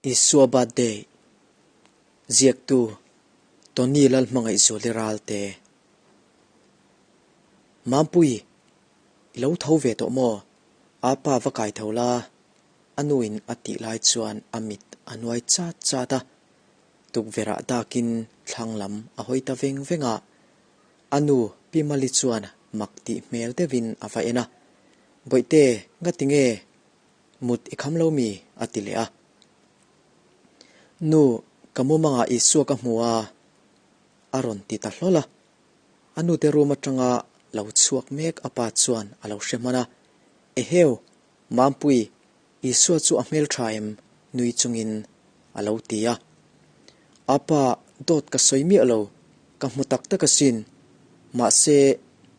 Isua Birthday ziaktu Tony Lalhmangaihzuali Ralte Mampui, i lo tho ve tawh maw? Apa va kai tho la, a nuin a tih lai chuan a mit a nuai chat chat a. Tukverh-ah dakin thlang lam a hawi ta veng veng a. A nu Pi Mali chuan mak tih hmel deuhin a va en a, Bawihte, ngati nge mut i kham lo mi? a ti leh a. Nu, ka mumangah Isua ka hmu a, a rawn ti ta hlawl a. A nute room atanga lo chhuak mek a pa chuan a lo hre hman a, Eheu, Mampui, Isua chu a hmeltha em? nui chungin a lo ti a. Apa, dawt ka sawi miah lo, ka hmu tak tak asin. Mahse,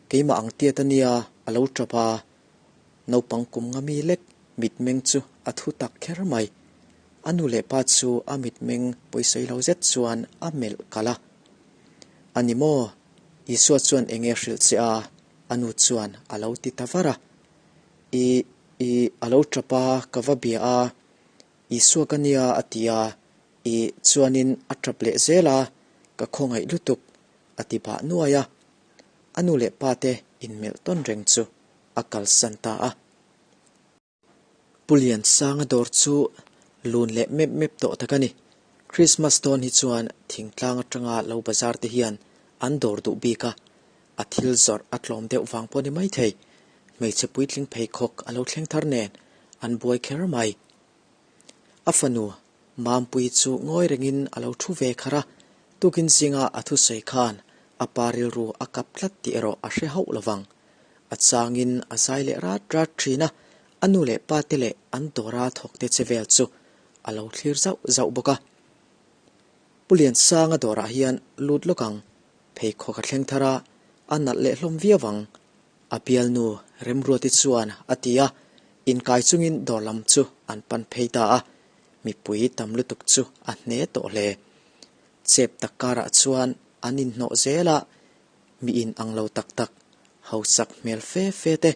keimah ang tiat a nia a lo tap a. Naupang kum nga mi lek mitmeng chu a thu tak kher mai. A nu leh pa chu a mitmeng pawisawi lo zet chuan a melh kalh a. A ni maw? Isua chuan eng nge hrilh che a? A nu chuan a lo ti ta var a. I, i, a lo tap a, ka va bia a, Isua ka nia a ti a, i, chuanin a tap leh zel a, ka khawngaih lutuk, a ti bah nuai a. A nu leh pa te inmelh tawn reng chu a kalsan ta a. Pu Liansanga dawr chu lun leh mep mep tawh tak a ni. Christmas dawn hi chuan thingtlang atanga lo bazar te hian an dawr duh bik a, a thil zawrh a tlawm deuh vang pawh ni maithei. Hmeichhe puitling pheikhawk a lo thleng thar nen an buai kher mai. A fanu Mampui chu ngawi rengin a lo thu ve kharh a, tukin zinga a thusawi khan a pa rilru a kap tlat tih erawh a hre hauh lovang. A changin a zai leh rat rat thin a, a nu leh pa te leh an dawra thawkte che vel chu a lo thlir zauh zauh bawk a. Pu Liansanga dawrah hian lut lawk ang, pheikhawk a thleng thar a, a nalh leh hlawm viau ang. A bialnu Remruati chuan a ti a, inkai chungin dawr lam chu an pan phei ta a, mipui tam lutuk chu a hne tawh hle. Chep tak karah chuan an inhnawh zel a, mi in ang lo tak tak, hausak hmel fe fe te,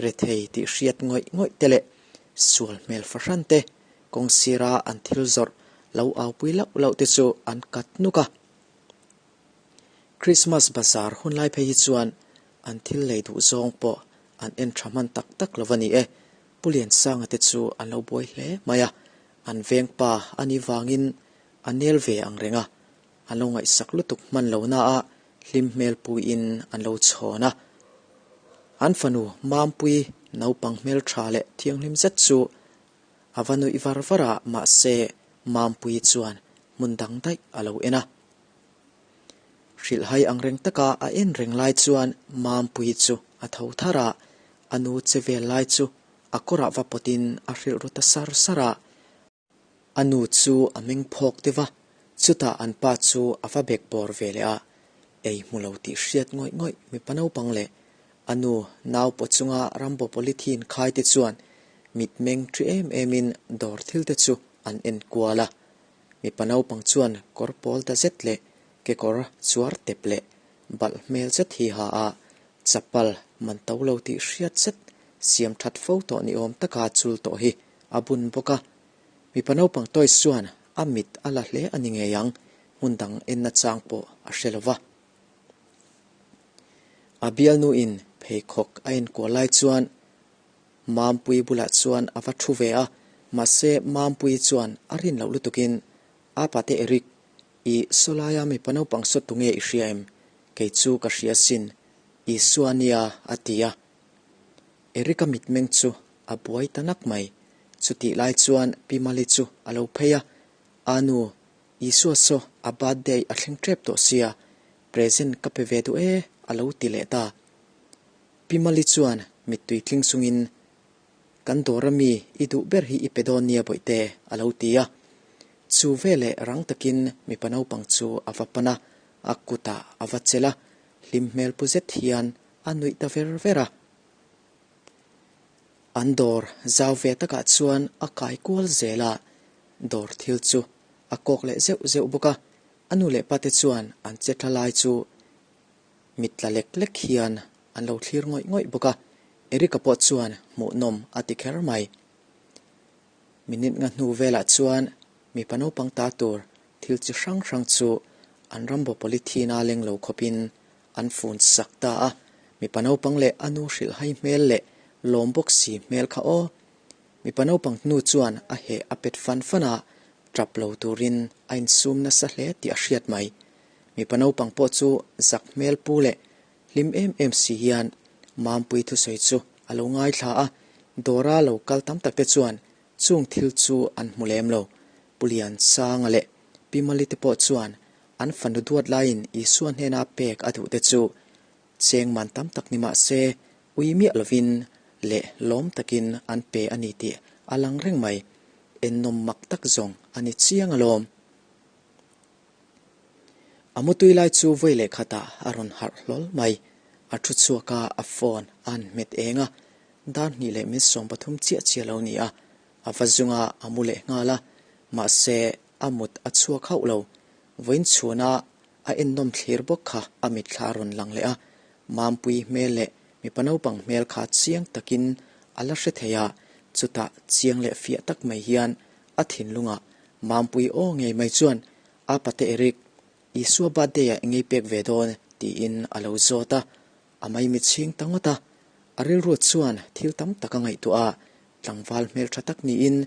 rethei tih hriat ngawih ngawih te leh sual hmel fahran te, kawng sira an thil zawrh lo aupui lauh lauh te chu an kat nuk a. Christmas bazar hun lai phei hi chuan an thil lei duh zawng pawh an en tha hman tak tak lo a ni e. Pu Liansanga te chu an lo buai hle mai a, an veng pa a nih vangin a nel ve ang reng a, an lo ngaihsak lutuk hman lo na a hlim hmel puiin an lo chhawn a. An fanu Mampui naupang hmel tha leh thianghlim zet chu a va nuih var var a, mahse Mampui chuan hmun dang daih a lo en a. Hrilhhai ang reng taka a en reng lai chuan Mampui chu a tho thar a, a nu che vel lai chu a kawrah va pawtin a hrilh ru ta sar sar a. A nu chu a meng phawk deuh a, chutah an pa chu a va bek bawr ve leh a, ei hmu lo tih hriat ngawih ngawih mipa naupang leh a nu nau paw chunga rambo polythene khai te chuan mitmeng ṭi em emin dawr thil te chu an en kual a. Mipa naupang chuan kawr pawl ta zet leh kekawr chuar tep leh balh hmel zet hi ha a, chapal man to lo tih hriat zet siam that fo tawh ni awm taka chul tawh hi a bun bawk a. Mipa naupang toys chuan a mit a la hle a ni ngei ang, hmun dang enna chang pawh a hre lo va. A bialnuin pheikhawk a enkual lai chuan Mampui bulah chuan a va thu ve a, mahse Mampui chuan a rin loh lutukin, A pate Eric, i sawlaia mipa naupang sawt tu nge i hria em? Kei chu ka hria sin, Isua nia a ti a. Eric-a mitmeng chu a buai ta nak mai. Chutih lai chuan Pi Mali chu a lo phei a, A nu, Isua saw a birthday a thleng tep tawh sia, present ka pe ve duh e a lo ti leh ta. Pi Mali chuan mittui tling chungin, Kan dawr a mi i duh ber hi i pe dawn nia bawihte, a lo ti a. Chu veleh rang takin mipa naupang chu a va pan a, a kutah a va chelh a, hlim hmel pu zet hian a nuih ta ver ver a. An dawr zau ve takah chuan a kai kual zel a, dawr thil chu a kawk leh zeuh zeuh bawk a. A nu leh pate chuan an che tla lai chu Mit tla lek lek hian an lo thlir ngawih ngawih bawk a, Eric-a pawh chuan hmuhnawm a ti kher mai. Minute nga hnu velah chuan Mipa naupang ta tur thil chi hrang hrang chu an rambo polythene-a leng lo khawpin an fun sak ta a. Mipa naupang leh a nu hrilhhai hmel leh lawm bawk si hmel kha aw. Mipa naupang hnu chuan a heh a pet fan fan a, tap lo turin a insum nasa hle tih a hriat mai. Mipa naupang pawh chu zak hmel pu leh hlim em em si hian Mampui thusawi chu a lo ngaithla a, Dawra lo kal tam tak te chuan chung thil chu an hmu lem lo. Pu Liansanga leh Pi Mali te pawh chuan an fanu duat laiin Isua hnena pek a duh te chu cheng man tam tak ni mah se ui miah lovin leh lawm takin an pe a ni tih a lang reng mai. Ennawm mak tak zawng a ni chiang alawm. A mutui lai chu vawi leh khatah a rawn harh hlawl mai. A thu chhuak a, a phone a han hmet eng a, dar hnih leh min 13 chiah chiah lo ni a, a va zung a, a mu leh nghal a, mahse a mut a chhuak hauh lo. Vawiin chhuna a ennawm thlir bawk kha a mitthla a rawn lang leh a, Mampui hmel leh mipa naupang hmel kha chiang takin a la hre thei a, chutah chiang leh fiah tak mai hian a thinlungah Mampui aw ngei mai chuan a pate Eric, Isua birthday ah engei pek ve dawn? tiin a lo zawt a, a maimi chhing ta ngawt a. A rilru chuan thil tam tak a ngaihtuah a, tlangval hmeltha tak niin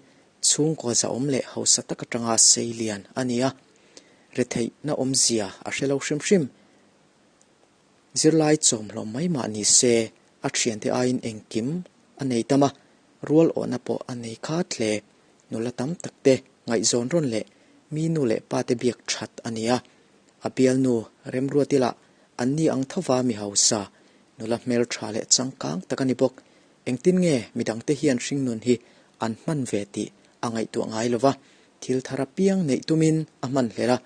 chhungkaw zahawm leh hausa tak atanga sei lian a ni a, retheihna awmzia a hre lo hrim hrim. Zirlai chawmhlawm mai mah ni se, a thiante aiin engkim a nei tam a, rual awhna pawh a nei khat hle. Nula tam tak te ngaihzawn rawn leh mi nu leh pa te biak that a ni a. A bialnu Remruati lah an ni ang thova mi hausa, nula hmeltha leh changkang tak a ni bawk. Engtin nge midangte hian hringnun hi an hman ve tih a ngaihtuah ngai lo va, thil thar apiang neih tumin a hman hlel a,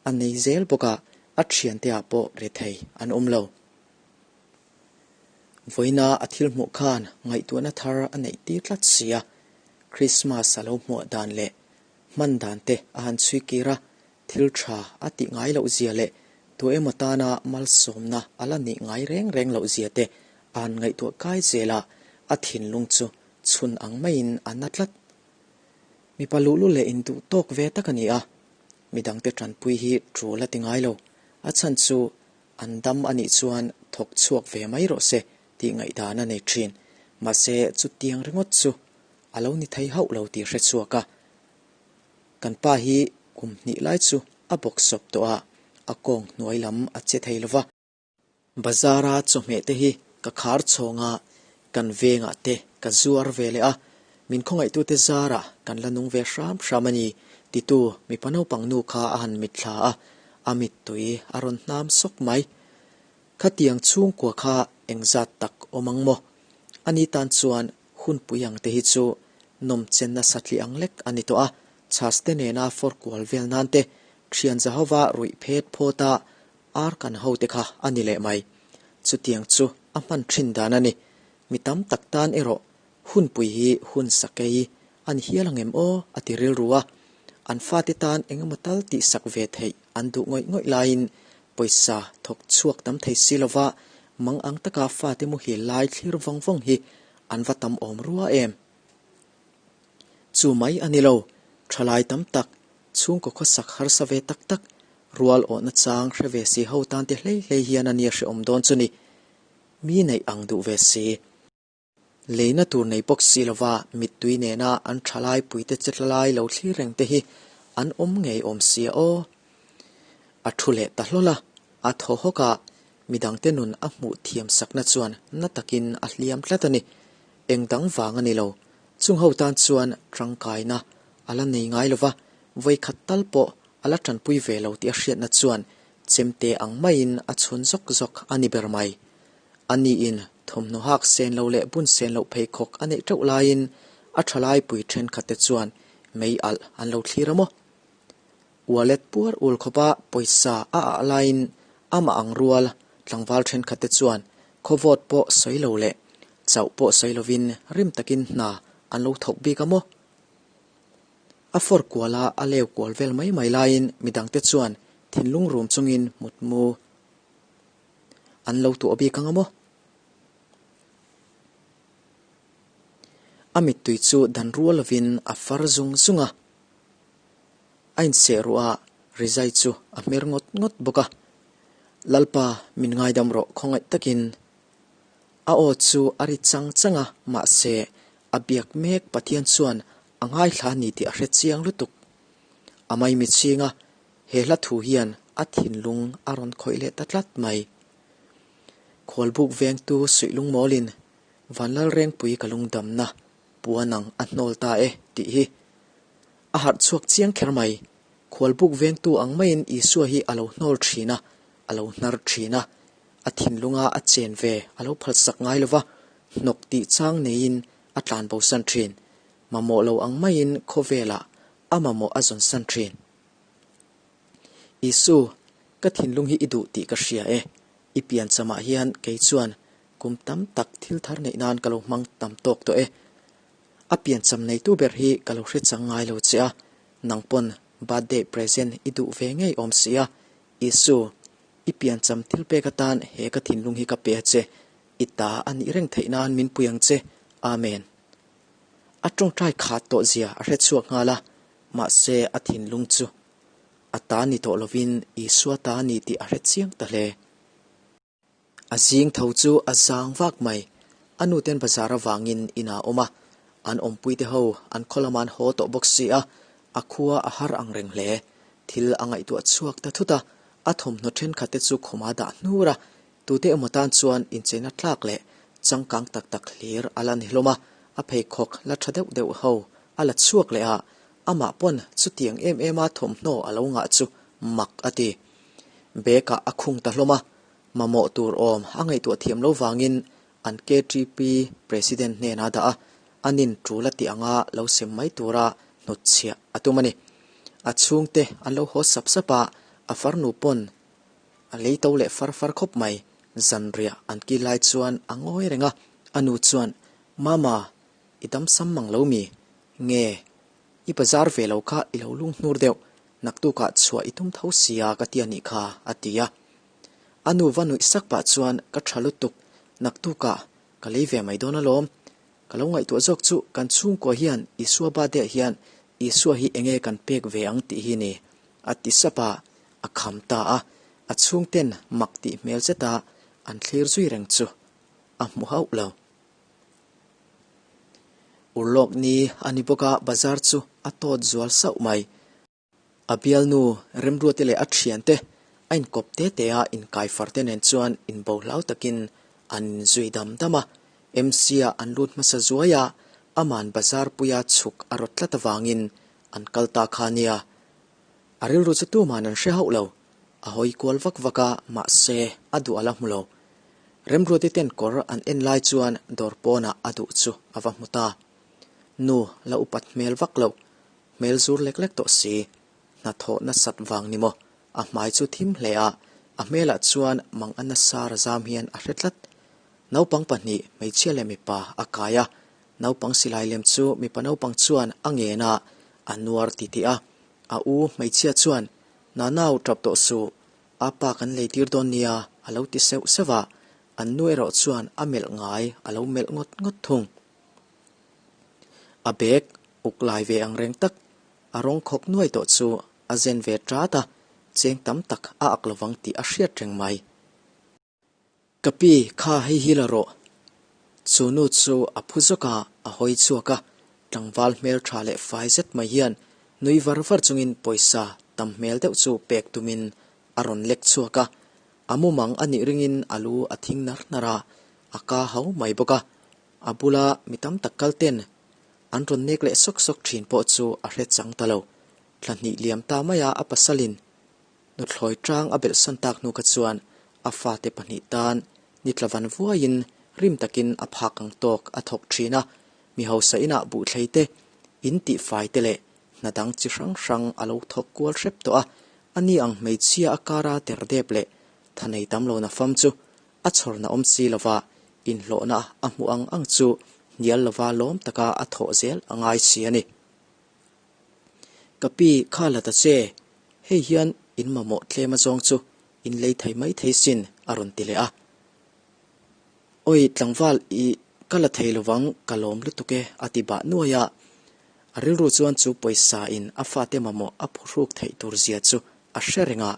a nei zel bawk a, a thiante ah pawh rethei an awm lo. Vawiina a thil hmuh khan ngaihtuahna thar a neih tir tlat si a, Krismas a lo hmuah dan leh hman dan te a han chhui kir a, thil tha a tih ngai loh zia leh tu emaw tana malsawmna a la nih ngai reng reng loh zia te a han ngaihtuah kai zel a, a thinlung chu chhun ang maiin a na tlat. Mipa luhlu leh induh tawk ve tak a ni a, midangte tanpui hi tul a ti ngai lo, a chhan chu an dam a nih chuan thawk chhuak ve mai rawh se tih ngaihdan a nei thin. Mahse, chutiang ringawt chu a lo ni thei hauh lo tih hre chhuak a. Kan pa hi kum hnih lai chu a bawk sawp tawh a, a kawng hnuai lam a che thei lo va. Bazar-a chawhmeh te hi ka khar chhawng a, kan vengah te ka zuar ve leh a, min khawngaihtute zarah kan la nung ve hram hram a ni, titu mipa naupang nu kha a han mitthla a, a mittui a rawn hnam sawk mai. Khatiang chhungkua kha engzat tak awm ang maw? Ani tan chuan hunpui ang te hi chu nawmchenna satliah ang lek a ni tawh a, chhas te nena fawr kual vel nan te, thian Jehova ruih phet phawt a Ar kan ho te kha a ni leh mai. Chutiang chu a hman thin dan a ni. Mi tam tak tan erawh hunpui hi hun sakei a ni hial ang em aw a ti rilru a. An fate tan engemaw tal tihsak ve theih an duh ngawih ngawih laiin pawisa thawk chhuak tam thei si lova mang ang taka fate muhil lai thlir vawng vawng hi an va tam awm rua em. Chu mai a ni lo, thalai tam tak, chhungkaw khawsak harsa ve tak tak, rual awhna chang hre ve si ho tan te hlei hlei hian a nia hrehawm dawn chu ni. Mi neih ang duh ve si. Leina tur nei bawk si lova mittui nena an thalai puite che tla lai lo thlir reng te hi an awm ngei awm si a aw. A thu leh ta hlawl a, a thaw hawk a, midangte nun a hmuh thiam sakna chuan na takin a hliam tlat a ni. Eng dang vang a ni lo. Chung ho tan chuan tangkaina a la nei ngai lo va, vawikhat tal pawh a la tanpui ve lo tih a hriatna chuan chemte ang maiin a chhun zawk zawk a ni ber mai. A niin thawmhnaw hak sen lo leh bun sen loh pheikhawk a neih teuh laiin a thalai pui thenkhatte chuan mei alh an lo thlir a maw? Wallet puar ul khawpa pawisa a ah laiin amah ang rual tlangval thenkhatte chuan khawvawt pawh sawi lo leh chauh pawh sawi lovin rim takin hna an lo thawk bik a maw? A fawr kuala a leu kual vel mai mai laiin midangte chuan thinlung rum chungin mutmu an lo tuah bik ang a maw? A mittui chu dan rual lovin a far zung zung a. A inseh ruh a, rizai chu a hmer ngawt ngawt bawk a. Lalpa, min ngaidam rawh khawngaih takin. A aw chu a ri chang chang a, mahse, a biak mek Pathian chuan a ngaithla a ni tih a hre chiang lutuk. A maimi chhing a, he hla thu hian a thinlung a rawn khawih leh ta tlat mai. Khualbuk vengtu suih lungmawlin Vanlalrengpui ka lungdamna puan ang a hnawl ta e tih hi a harh chhuak chiang kher mai. Khualbuk vengtu ang maiin Isua hi a lo hnawl thin a, a lo hnar thin a, a thinlunga a chen ve a lo phalsak ngai lova, hnawk tih chang neiin a tlan bosan thin. Mamawh lo ang maiin khawvelah a mamawh a zawn san thin. Isu, ka thinlung hi i duh tih ka hria e. I pianchamah hian kei chuan kum tam tak thil thar neih nan ka lo hmang tam tawk tawh e. A piancham neitu ber hi ka lo hre chang ngai lo che a, nang pawn birthday present i duh ve ngei awm si a. Isu, i piancham thil pek atan he ka thinlung hi ka pe a che. I ta a nih reng theih nan min pui ang che. Amen. A tawngtai khat tawh zia a hre chhuak nghal a, mahse a thinlung chu a ta ni tawh lovin Isua ta a ni tih a hre chiang ta hle. A zing tho chu a zang vak mai. A nuten bazar avangin inah a awm a, an awmpuite ho an khaw lamah an haw tawh bawk si a, a khua a har ang reng hle. Thil a ngaihtuah chhuak ta thut a, a thawmhnaw thenkhatte chu khuma dah hnur a, Tute emaw tan chuan incheina tlak leh changkang tak tak hlir a la ni hlawm a, a pheikhawk la tha deuh deuh ho a la chhuak leh a, amah pawn chutiang em em a thawmhnaw a lo ngah chu mak a ti. Bag ah a khung ta hlawm a, mamawh tur awm a ngaihtuah thiam lo vangin an KTP President hnenah a dah a, a nin tul a tih anga lo sem mai tura hnutchhiah a tum a ni. A chhungte an lo haw sap sap a, a farnu pawn A lei to leh far far khawp mai. Zanriah an kil lai chuan a ngawi reng a, a nu chuan, Mama, i dam sam mang lo mi? Nge, i bazar ve lo kha i lo lung hnur deuh, naktukah chhuah i tum tho sia ka ti a nih kha, a ti a. A nu va nuih sak pah chuan, Ka tha lutuk, naktukah ka lei ve mai dawn alawm. Ka lo ngaihtuah zawk chu kan chhungkua hian Isua birthday-ah hian Isua hi enge kan pek ve ang tih hi ni, a ti sap a. A kham ta a, a chhungten mak tih hmel zeta an thlir zui reng chu a hmu hauh lo. Urlawk ni a ni bawk a, bazar chu a tawt zual sauh mai. A bialnu Remruate leh a thiante a inkawp te te a, inkaifar te nen chuan inbo hlau takin an inzui dam dam a. MC-ah an lut hmasa zuai a, aman bazar puia chhuk a rawt tlat avangin an kal ta kha nia. A rilru chu tuman an hre hauh lo. A hawi kual vak vak a, mahse, a duh a la hmu lo. Remruati ten kawr an en lai chuan dawr pawnah a duh chu a va hmu ta. Nu la upat hmel vak loh, hmel zur lek lek tawh si. Hnathawh nasat vang ni maw? A hmai chu thim hle a, a hmelah chuan mang a nasa razam hian a hre tlat. Naupang pahnih, hmeichhia leh mipa, a kai a. Naupang silai lem chu mipa naupang chuan a ngen a, a nuar titih a. A u hmeichhia chuan, Nanau tap tawh suh, a pa kan lei tir dawn nia, a lo ti seuh seuh a, an nu erawh chuan a melh ngai a lo melh ngawt ngawt thung. A bag uk lai ve ang reng tak, a rawng khawk nuai tawh chu a zen ve tat a, cheng tam tak a ak lovang tih a hriat reng mai. Ka pi, kha hei hi la rawh. Chu nu chu a phu zawk a, a hawi chhuak a, tlangval hmel tha leh fai zet mai hian nui var var chungin pawisa tam hmel deuh chu pek tumin a rawn lek chhuak a. A mumang a nih ringin a lu a thing nar nar a, a ka hau mai bawk a. A bula mi tam tak kal ten an rawn nek leh sawk sawk thin pawh chu a hre chang ta lo. Thla hnih liam ta maia a pasalin Nuthlawi tang a belhsan tak hnu kha chuan a fate pahnih tan ni tlavan vuaiin rim takin a phak ang tawk a thawk thin a, mi hausa inah buhthlei te, in tihfai te leh hna dang chi hrang hrang a lo thawk kual hrep tawh a, ani ang hmeichhia a kara derdep leh thanei tam lona fam chu a chhawrna awm si lova inhlawhna a hmuh ang ang chu hnial lova lawm taka a thawh zel a ngai si a ni. Ka pi, kha la ta che, hei hian in mamawh tlem a zawng chu in lei thei mai thei sin, a rawn ti leh a. Awi, tlangval i ka la thei lovang, ka lawm lutuk e, a ti bah nuai a. A rilru chuan chu pawisa in a fate mamawh a phuhruk theih tur zia chu a hre reng a,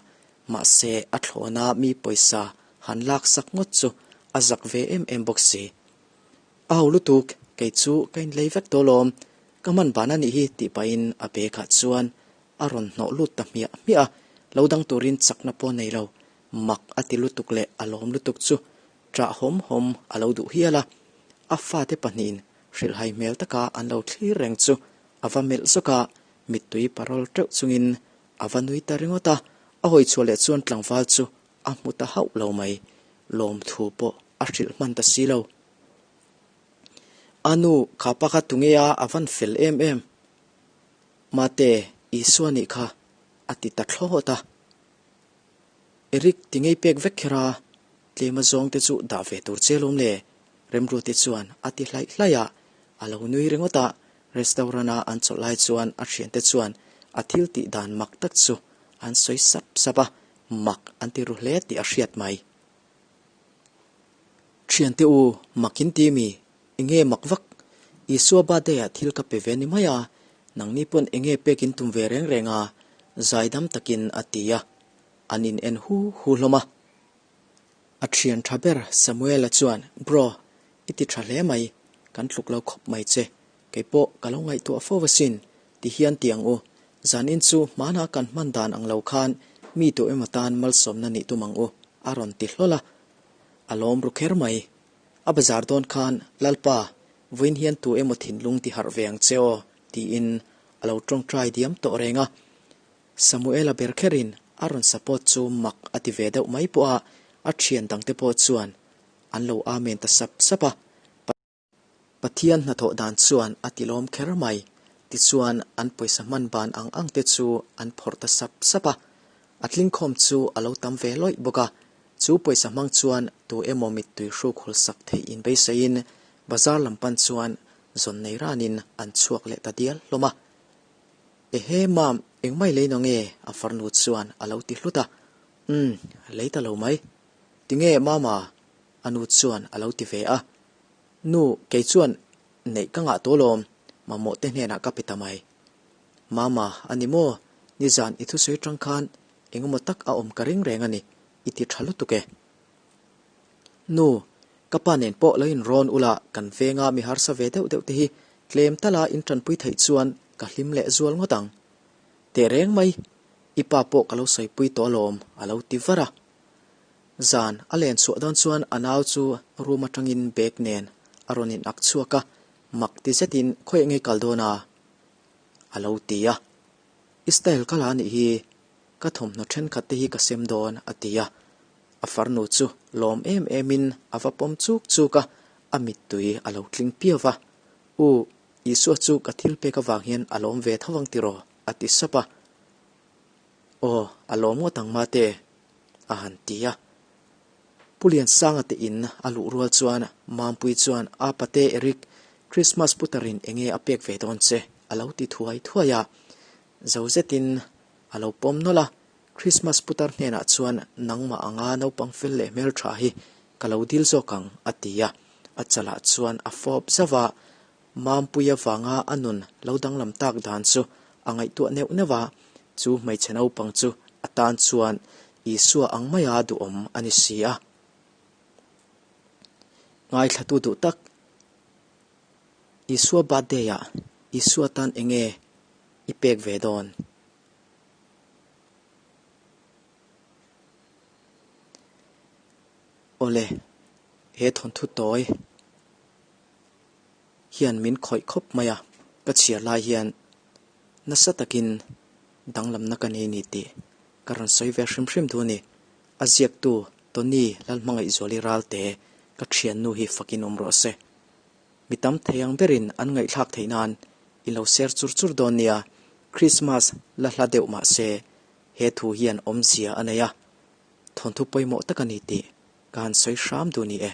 mahse a thlawna mi pawisa han lak sak ngawt chu a zak ve em em bawk si. A ho lutuk, kei chu ka inlei vek tawh lawm, ka hman ban a nih hi tih pahin a bag ah chuan a rawn hnawh lut ta hmiah hmiah a, lo dang turin chakna pawh nei lo, mak a ti lutuk leh a lawm lutuk chu ṭah hawm hawm a lo duh hial a, a fate pahnihin hrilhhai hmel taka an lo thlir reng chu a va melh zawk a, mittui parawl teuh chungin a va nui ta ringawt a, a hawi chhuah leh chuan tlangval chu a hmu ta hauh lo mai, lawmthu pawh a hrilh hman ta si lo. A nu, kha pa kha tunge a, a van fel em em. Mate, Isua nih kha, a ti ta thlawt a. Eric, ti ngei pek vek kher a, tlema zawng te chu dah ve tur che lawm le, Remruati chuan a ti hlaih hlaih a, a lo nui ringawt a, restaurant a an chawlh lai chuan a thiante chuan a thil tih dan mak tak chu an sawi sap sap a, mak an ti ru hle tih a hriat mai. Thiante u, mak in ti mi? Enge mak vak? Isua birthday ah thil ka pe ve ni mai a, nangni pawn enge pek in tum ve reng reng a, zaidam takin a ti a, an in en hu hu hlawm a. A thian tha ber Samuela chuan, Bro, i ti tha hle mai, kan tluk lo khawp mai che, kei pawh ka lo ngaihtuah fo asin, ti hian ti ang u, zanin chu hmana kan hman dan ang lo khan mi tu emaw tan malsawmna nih tum ang u, a rawn ti hlawl a. A lawm ru kher mai. A bazar dawn khan, Lalpa, vawiin hian tu emaw thinlung ti harh ve ang che aw, tiin a lo tawngtai diam tawh reng a. Samuela ber kherin a rawn support chu mak a ti ve deuh mai pawh a, a thian dangte pawh chuan an lo amen ta sap sap a. Pathian hnathawh dan chuan a ti lawm kher mai. Tichuan an pawisa hman ban ang ang te chu an phawrh ta sap sap a. A tlingkhawm chu a lo tam ve lawih bawk a. Chu pawisa hmang chuan tu emaw mittui hruk hul sak theih inbeisaiin bazar lam pan chuan zawn nei ranin an chhuak leh ta dial hlawm a. Ehe mam, engmai lei nawng e? a farnu chuan a lo ti hlut a. Umm, lei ta lo mai. Tinge mama? a nu chuan a lo ti ve a. Nu, kei chuan neih ka ngah tawh lawm, mamawh te hnenah ka pe ta mai. Mama, a ni maw? Nizan i thusawi tang khan engemaw tak a awm ka ring reng a ni, i ti tha lutuk e. Nu, ka pa nen pawh lo inrawn ula, kan venga mi harsa ve deuh deuh te hi tlem tala in tanpui theih chuan ka hlim leh zual ngawt ang. Teh reng mai, i pa pawh ka lo sawipui tawh alawm, a lo ti var a. Zan a len chhuah dawn chuan a nau chu room atangin bag nen a rawn in ak chhuak a, mak ti zetin khawi enge kal dawn a? a lo ti a. I style ka la nih hi, ka thawmhnaw thenkhat te hi ka sem dawn a ti a. A farnu chu lawm em em in a va pawm chuk chuk a, a mittui a lo tling piau va. U, Isua chu ka thil pek avang hian a lawm ve tho ang tiraw? a ti sap a. Aw, a lawm ngawt ang mate, a han ti a. Pu Liansanga te in a luh rual chuan Mampuii chuan, A pate Eric, Christmas putarin enge a pek ve dawn che? a lo ti thuai thuai a. Zo zetin a lo pawm nawlh a, Christmas putar hnenah chuan nangmah anga naupang fel leh hmeltha hi ka lo dil zawk ang, a ti a. A chalah chuan a fawp zauh a, Mampuia vanga a nun lo danglam tak dan chu a ngaihtuah neuh neuh a, chu hmeichhe naupang chu a tan chuan Isua ang maia duhawm a ni si a. Ngaithlatu duh tak, Isua birthday-ah Isua tan enge i pek ve dawn? Awle, he thawnthu tawi. Hian min khawih khawp mai a, ka chhiar lai hian nasa takin danglamna ka nei ni tih ka rawn sawi ve hrim hrim duh a ni. A ziaktu Tony Lalhmangaihzuali Ralte ka thiannu hi fakin awm rawh se. Mi tam thei ang berin an ngaihthlak theih nan i lo ser chur chur dawn nia, Christmas la hla deuh mah se he thu hian awmzia a nei a, thawnthu pawimawh tak a ni tih ka han sawi hram duh ni e.